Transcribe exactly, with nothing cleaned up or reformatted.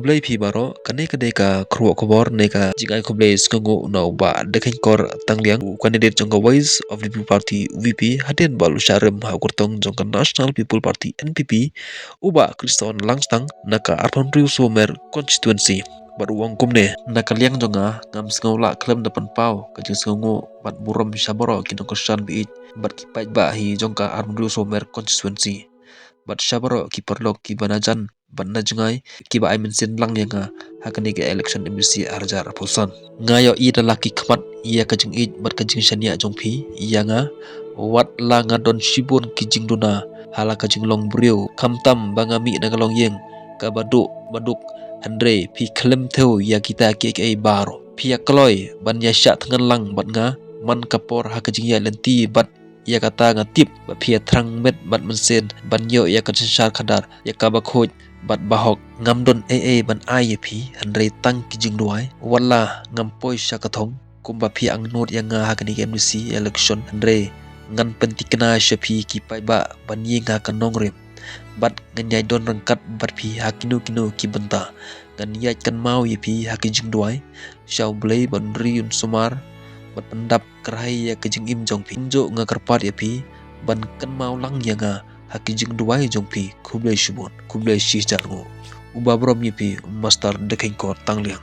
Khublei phi baroh, kane ka dei ka kyrwoh khubor ne ka jingai khublei sngewnguh na u Bah Dkheiñkor Tangliang, u candidate jong ka Voice of the People Party, V P, hadien ba u la shah rim ha u kyrtong jong ka National People Party, N P P, u Bah Kriston Langstang, na ka arphew hynriew Somer constituency. Bad u ong kumne, na ka liang jong nga, ngam sngew lah khlem da pynpaw ka jingsngewnguh bad burom sha baroh ki nongkyrshan ba ïeit bad ki paidbah hi jong ka arphew hynriew Somer constituency. Bad sha baroh ki paralok kiba na jan bad na jngai, kiba ai mynsiem lang ïa nga ha kane ka election M D C ar hajar arphew san. Nga ïohi da la ki khmat ïa ka jingïeit bad ka jingshaniah jong phi ïa nga, wat la nga don shibun ki jingduna ha la ka jinglong briew, khamtam ba nga mih na ka longïing kaba duh ba duk, hynrei phi khlem thew ïa kita kiei kiei baroh. Phi ïa kloi ban ïa shah thngan lang bad nga man ka por ha ka jingïaid lynti, bad ïa kata nga tip ba phi ïa thrang met bad mynsiem ban ïoh ïa ka synshar khadar ïa kaba khuid bad ba hok. Ngam don ei ei ban ai ïa phi hynrei tang ki jingduwai. Wat la ngam poi sha ka thong kumba phi angnud ïa nga ha kane ka M D C election, hynrei ngan pyntikna sha phi ki paidbah ban ïeng ha ka nongrim, bad ngan ïai don ryngkat bad phi ha kino kino ki bynta. Ngan ïaid kynmaw ïa phi ha ki jingduwai. Sha U Blei ban ri un sumar bad pyndap kyrhai ïa ka jingim jong phi. Kumjuh nga kyrpad ïa phi ban kynmaw lang ïa nga ha ki jingduwai jong phi. Khublei shibun, khublei shihajar nguh. Uba burom ïa phi, Master Dkheiñkor Tangliang.